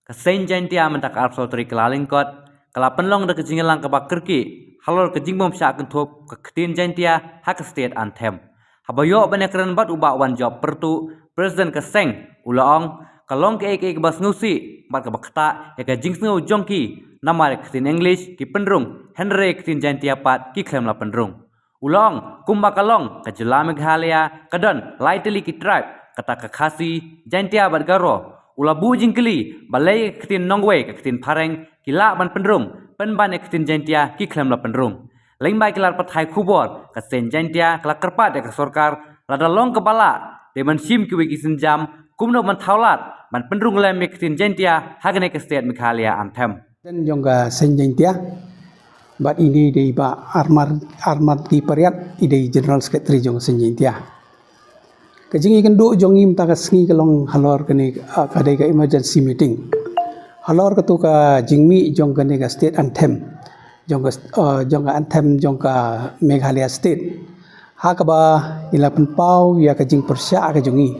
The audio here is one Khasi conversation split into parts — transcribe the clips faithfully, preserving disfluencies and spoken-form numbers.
Ka Seng Jaintia mynta ka arphew tarik Kyllalyngkot ka la pynlong da ka jingïalang kaba kyrkieh halor ka jingbym shah kynthup ka ktien Jaintia ha ka State Anthem. Haba ïoh ban ïakren bad u Bah Wanjop Pyrtuh, President ka Seng, u la ong, ka long kaei kaei kaba sngewsih bad kaba ktah ïa ka jingsngew jong ki, namar ïa ka ktien English ki pynrung, hynrei ïa ka ktien Jaintia pat ki khlem la pynrung. U la ong, kumba ka long ka jylla Meghalaya ka don lai tylli ki tribe, kata ka Khasi, Jaintia bad Garo. U la buh jingkylli balei ka ktien nongwei, ka ktien phareng ki lah ban pynrung, pynban ïa ka ktien Jaintia ki khlem la pynrung. Lyngba ki lad pathai khubor, ka Seng Jaintia ka la kyrpad ïa ka sorkar, lada long kaba lah, dei ban shim kiwei ki sienjam kumno ban thaw lad ban pynrung lem ïa ka ktien Jaintia ha kane ka State Meghalaya Anthem. President jong ka Seng Jaintia, bad ine i dei i Bah Armar, Armar T Pariat, i dei i General Secretary jong ka Seng Jaintia. Ka jingïakynduh jong ngi mynta ka sngi ka long halor kane, ah, ka dei ka emergency meeting halor katu ka jingmih jong kane ka State Anthem, jong ka, ah, jong ka Anthem jong ka Meghalaya State. Ha kaba ngi la pynpaw ïa ka jingpyrshah ka jong ngi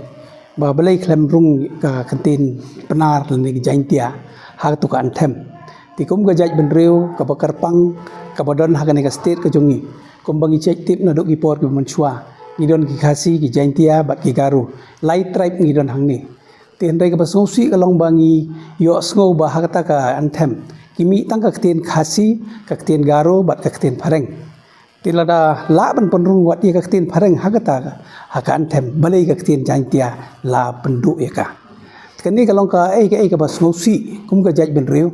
ba balei khlem rung ka ktien Pnar lane ka Jaintia ha katu ka Anthem. Te kum ka jaitbynriew kaba kyrpang kaba don ha kane ka state ka jong ngi, kumba ngi check tip naduh ki por kiba mynshuwa, ngi don ki Khasi, ki Jaintia bad ki Garo. Lai tribe ngi don hangne. Te hynrei kaba sngewsih ka long ba ngi ïohsngew ba ha kata ka Anthem ki mih tang ka ktien Khasi, ka ktien Garo bad ka ktien phareng. Te lada lah ban pynrung wat ïa ka ktien phareng ha kata, ha ka Anthem, balei ka ktien Jaintia la pynduh ïa ka. Kane ka long kaei kaei kaba sngewsih kum ka jaitbynriew.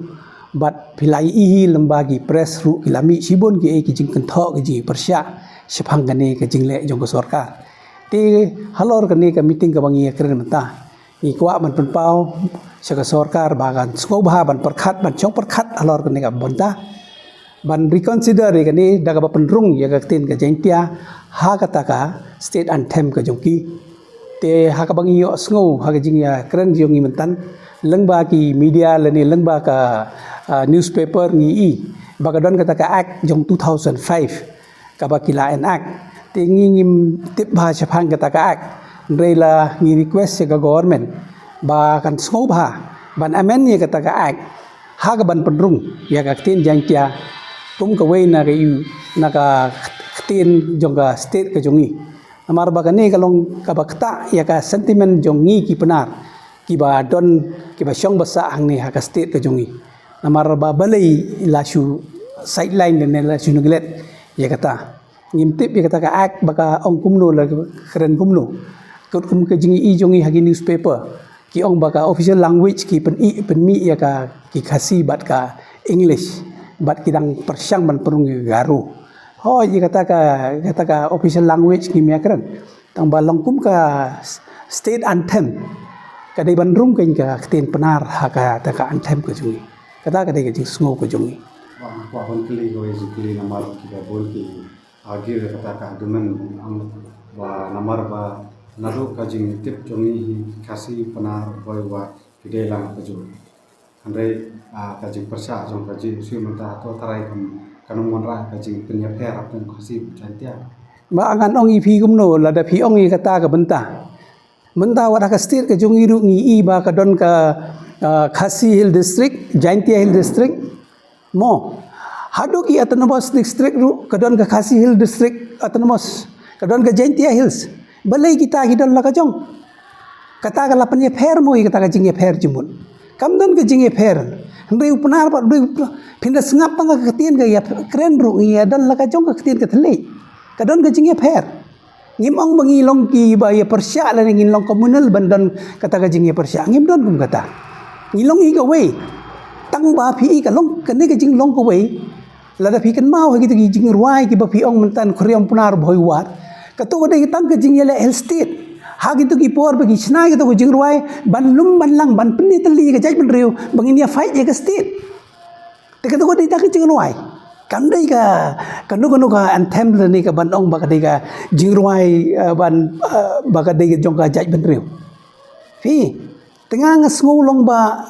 Bad phi la ïohi lyngba ki press ruh ki la mih shibun kiei ki jingkynthoh, ki jingpyrshah shaphang kane ka jingleh jong ka sorkar. Te halor kane ka meeting kaba ngi ïakren mynta, ngi kwah ban pynpaw sha ka sorkar ba kan sngewbha ban pyrkhat, ban shong pyrkhat halor kane ka bynta, ban reconsider ïa kane da kaba pynrung ïa ka ktien ka Jaintia ha kata ka State Anthem ka jong ki. Te ha kaba ngi ïohsngew ha ka jingïakren jong ngi mynta, lyngba ki media lane lyngba ka, ah, newspaper ngi i ba ka don kata ka Act jong two thousand five kaba ki la enact. Te ngi ngim tip bha shaphang kata ka Act, hynrei la ngi request ïa ka government ba kan sngewbha ban amend ïa kata ka Act ha kaban pynrung ïa ka ktien Jaintia kum kawei na ka ïu, na ka ktien jong ka state ka jong ngi. Namar ba kane ka long kaba ktah ïa ka sentiment jong ngi ki Pnar kiba don, kiba shong ba sah hangne ha ka state ka jong ngi. Namar ba balei la shu sideline lane la shu neglect ïa kata. Ngim tip ïa kata ka Act ba ka ong kumno, la kren kumno. Katkum ka jingïohi jong ngi ha ki newspaper, ki ong ba ka official language ki pyn-i, pynmih ïa ka, ki Khasi bad ka English, bad ki dang pyrshang ban pynrung ïa ka Garo. Hooid, ïa kata ka, kata ka official language ngim ïakren. Tang ba long kum ka s-, state anthem, ka dei ban rung keiñ ka ktien Pnar ha kata ka anthem ka jong ngi. Kata ka dei ka jingsngew ka jong ngi. Ba nga kwah ban kylli kawei ka jingkylli namar kiba bun ki argue ïa kata ka argument, ba namar ba naduh ka jingtip jong ngi hi Khasi, Pnar, Bhoi, War ki dei lang kajuh. Hynrei, ah, ka jingpyrshah jong ka G S U mynta hato tharai kam, kan ym wanrah ka jingpynïapher hapdeng Khasi bad Jaintia. Ba ngan ong ïa phi kumno, lada phi ong ïa kata ka bynta. Mynta wat ha ka state ka jong ngi ruh ngi i ba ka don ka, ah, Khasi Hill District, Jaintia Hill District. Mo. Haduh ki autonomous district ruh ka don ka Khasi Hill District Autonomous, ka don ka Jaintia Hills. Balei kita ki don la ka jong? Kata ka la pynïapher mo ïa kata ka jingïapher jingmut? Kam don ka jingïapher. Hynrei u Pnar bad u, phin da sngap tang ka ktien ka ïakren ruh, ngi ïa don la ka jong ka ktien ka thylliej. Ka don ka jingïapher. Ngim ong ba ngi long kiba ïapyrshah lane ngin long communal ban don kata ka jingïapyrshah. Ngim don kum kata. Ngi long hi kawei. Tang ba phi i ka long, kane ka jinglong kawei. Lada phi kynmaw ha kito ki jingrwai kiba phi ong mynta Khriam, Pnar, Bhoi, War. Kato ka dei tang ka jingïaleh Hill State. Ha kito ki por ba ki shna kato ka jingrwai ban lum ban lang ban pyni tylli ka jaitbynriew ba ngin ïa fight ïa ka state. Te kato ka dei tang ka jingrwai. Kam dei ka, kano kano ka anthem lane kaban ong ba ka dei ka jingrwai, eh, ban, eh, ba ka dei ka jong ka jaitbynriew. Phi, te nga nga sngew long ba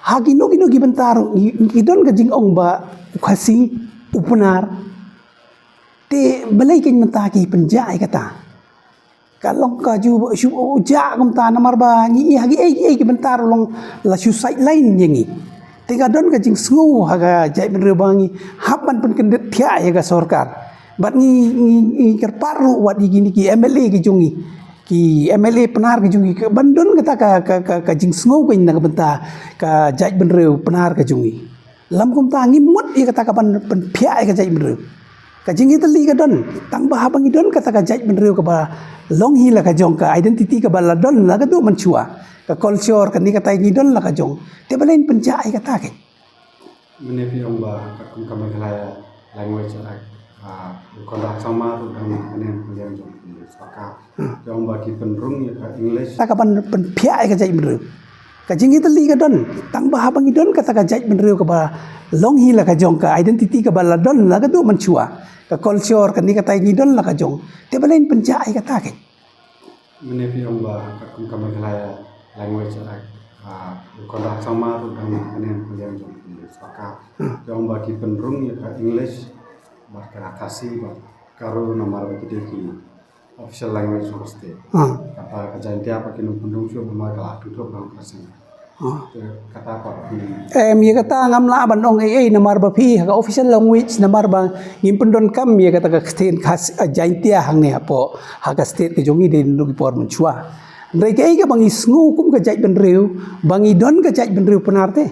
ha kino kino ki bynta ruh ngi, ngi don ka jingong ba u Khasi, u Pnar. Te balei keiñ mynta ki pynjah ïa kata? Ka long ka ju shu ja kumta namar ba ngi ïa ki ei ei ki bynta ruh long la shu sideline ïa ngi. Te ka don ka jingsngew ha ka jaitbynriew ba ngi hap ban pynkyndit thiah ïa ka sorkar. Bad ngi ngi ngi kyrpad ruh wat ïa kine ki M L A ki jong ngi, ki M L A Pnar ki jong ngi, ban don kata ka ka ka, ka jingsngew ka na ka bynta ka jaitbynriew Pnar ka jong ngi. Lam kumta ngim mut ïa kata ka ban pynphiah ïa ka jaitbynriew. Ka jingïatylli ka don, tang ba haba ngi don kata ka jaitbynriew kaba long hi la ka jong, ka identity kaba la don la ka duh mynshuwa. Ka culture kane kata ngi don la ka jong. Te balei pynjah ïa kata ka? Mynne phi ong ba katkum ka Meghalaya Language Act, ah, u Conrad Sangma ruh dang mynne ka liang jong ka sorkar. Phi ong ba ki pynrung ïa ka English. Ta ka ban pynphiah ïa ka jaitbynriew. Ka jingïatylli ka don, tang ba haba ngi don kata ka jaitbynriew kaba long hi la ka jong, ka identity kaba la don la ka duh mynshuwa. Ka culture kane kata ngi don la ka jong. Te balei pynjah ïa kata ka? Mynne phi ong ba katkum ka Meghalaya Language Act, ah, u Conrad Sangma ruh dang mynne ka liang jong ka sorkar. Phi ong ba ki pynrung ïa ka English bad ka Khasi bad Garo namar ba ki dei ki official language of the state. Ah. Kata ka Jaintia pat kin ym pynrung shuh namar ka la tutup lang ka seng. Ah. Te kata pat, hmm. Em, ïa kata ngam lah ban ong ei ei namar ba phi ha ka official language namar ba ngim pyndonkam ïa kata ka ktien Khasi, ah, Jaintia hangne hapoh ha ka state ka jong ngi dei naduh ki por mynshuwa. Hynrei kaei kaba ngi sngew kum ka jaitbynriew ba ngi don ka jaitbynriew Pnar te.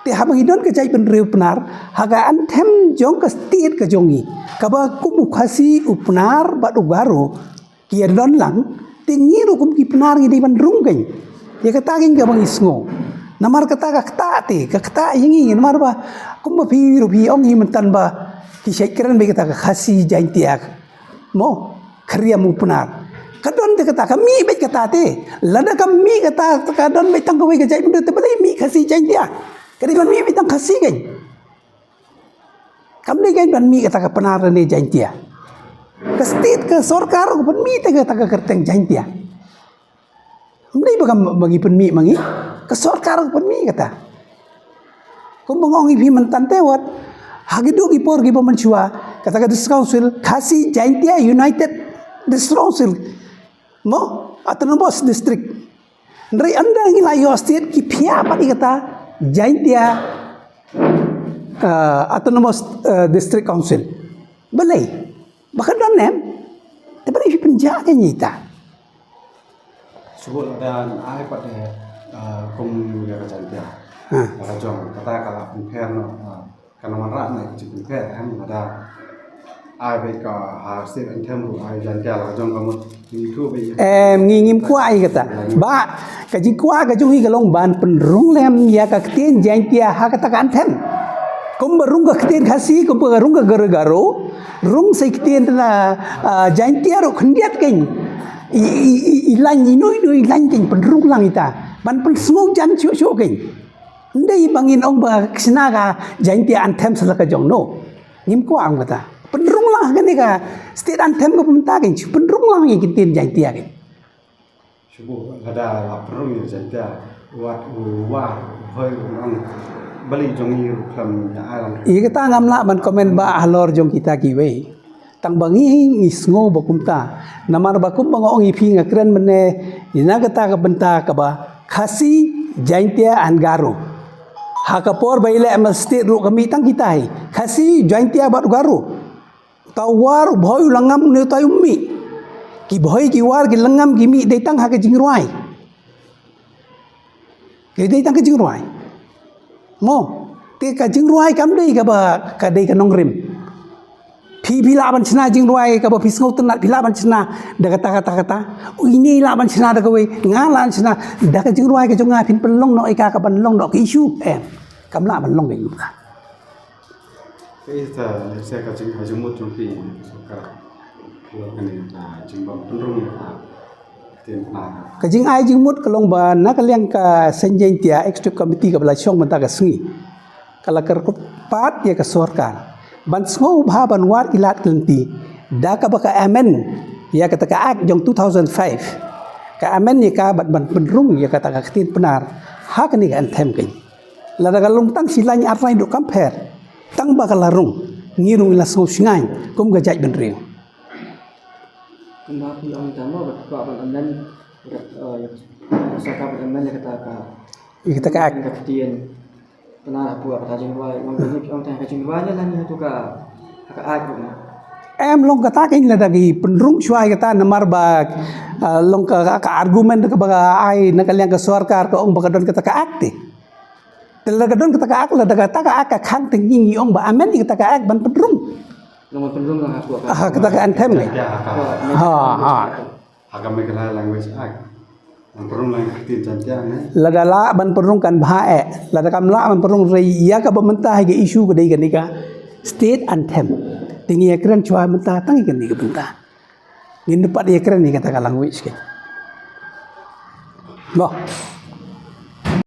Te haba ngi don ka jaitbynriew Pnar, ha ka anthem jong ka state ka jong ngi, kaba kum u Khasi, u Pnar bad u Garo ki ïa don lang, te ngi ruh kum ki Pnar ngi dei ban rung kein. Ïa kata kein kaba ngi sngew. Namar kata ka ktah te, ka ktah ïa ngi namar ba kumba phi ruh phi ong hi mynta ba ki shait kren bad kata ka Khasi Jaintia. Mo, khriam u Pnar. Ka don te kata, ka mih beit kata te. Lada ka mih kata, ka don beit tang kawei ka jaitbynriew te balei mih Khasi Jaintia. Ka dei ban mih beit tang Khasi kein. Kam dei kein ban mih kata ka Pnar ne Jaintia. Ka state ka sorkar ka pynmih te kata ka kyrteng Jaintia. Ym dei ba kam ba ngi pynmih ma ngi. Ka sorkar ka pynmih kata. Kumba nga ong ïa phi mynta te wat. Ha ki duh ki por kiba mynshuwa. Kata ka District Council, Khasi Jaintia United District Council. Mo, Autonomous District. Hynrei ynda ngi la ïoh state ki phiah pat ïa kata Jaintia, ah, Autonomous, ah, District Council. Balei? Ba ka don em. Te balei phi pynjah kein ïa ita. Shu lada ai pat, eh, ah, kum ïa ka Jaintia. Ha. Ïa ka jong kata ka la pynpher noh, ah, ka nang wanrah noh ka jingpynpher em lada ai beit ka ha state anthem ruh ai Jaintia la ka jong ka mut. Em, ngi ngim kwah ïa kata. Ba ka jingkwah ka jong ngi ka long ban pynrung lem ïa ka ktien Jaintia ha kata ka anthem. Kumba rung ka ktien Khasi, kumba rung ka Garo Garo, rung sa ktien na, ah, Jaintia ruh khyndiat kein. I, i, i, i lain ino ino i lain kein pynrung lang ita. Ban pynsngew jan shuh shuh kein. Ym dei ba ngin ong ba ka shna ka Jaintia anthem sa la ka jong no. Ngim kwah ong kata. Pynrung lang kane ka state anthem ka pynta kein. Pynrung lang ïa ki ktien Jaintia kein. Shu lada la pynrung ïa Jaintia, wat u War, u Bhoi, u Lang, balei jong ngi ruh khlem ïa ai lang. Ïa kata ngam lah ban comment ba halor jong kita kiwei. Tang ba ngi ngi sngew ba kumta. Namar ba kumba nga ong ïa phi nga kren mynne, ïa na kata ka bynta kaba Khasi, Jaintia and Garo. Ha ka por ba ïaleh ma state ruh ka mih tang kita hi. Khasi, Jaintia bad Garo. Uta u War, u Bhoi, u Langam, ne uta u mih. Ki Bhoi, ki War, ki Langam, ki mih dei tang ha ka jingrwai. Ki dei tang ka jingrwai. Mo, te ka jingrwai kam dei kaba, ka dei ka nongrim. Phi, phi lah ban shna jingrwai kaba phi sngewtynnat, phi lah ban shna da kata, kata, kata. U ine lah ban shna da kawei, nga lah ban shna da ka jingrwai ka jong nga phin pynlong noh ïa ka, ka ban long noh ka issue. Em, kam lah ban long ka issue ka. Ka ita, let's say, ka jing, ka jingmut jong phi, ka, ka, ka, ka, ka, jingbym pynrung ïa ka, ka ktien Pnar. Ka jingai jingmut ka long ba na ka liang ka Seng Jaintia Executive Committee kaba la shong mynta ka sngi. Ka la kyrpad ïa ka sorkar ban sngewbha ban wad ki lad ki lynti da kaba ka amend ïa kata ka Act jong two thousand five. Ka amend ïa ka bad ban pynrung ïa kata ka ktien Pnar ha kane ka anthem kein. Lada ka long tang shi lain ar lain ruh kam pher. Tang ba ka la rung, ngi rung ngi la sngew shngaiñ kum ka jaitbynriew. Kumba phi ong tang mo, ba kwah ban amend, eh, ïa ka sorkar ban amend ïa kata ka, Ïa kata ka act. Ka ktien. Kane hapoh kata jingrwai, ong ka, ong tang ka jingrwai ne lane hato ka, ka act ruh mo? Em, long kata ka, lada ki pynrung shuwa ïa kata, namar ba, ah, long ka, ka argument kaba ai na ka liang ka sorkar, ka ong ba ka don kata ka act te. Te lada ka don kata ka act, lada kata ka act ka khang, te ngi ngi ong ba amend ïa kata ka act ban pynrung. Long ban pynrung lang hapoh ka. Ah, kata ka anthem ne. Ïa, ha ka, Ha, ha. Ha ka Meghalaya Language Act. Ban pynrung lang ka ktien Jaiñtia ne. Lada lah ban pynrung kan bha eh. Lada kam lah ban pynrung, hynrei ïa kaba mynta ha ka issue ka dei kane ka state anthem. Te ngi ïakren shuwa mynta tang ïa kane ka bynta. Ngin pat ïakren ïa kata ka language ka. Mo.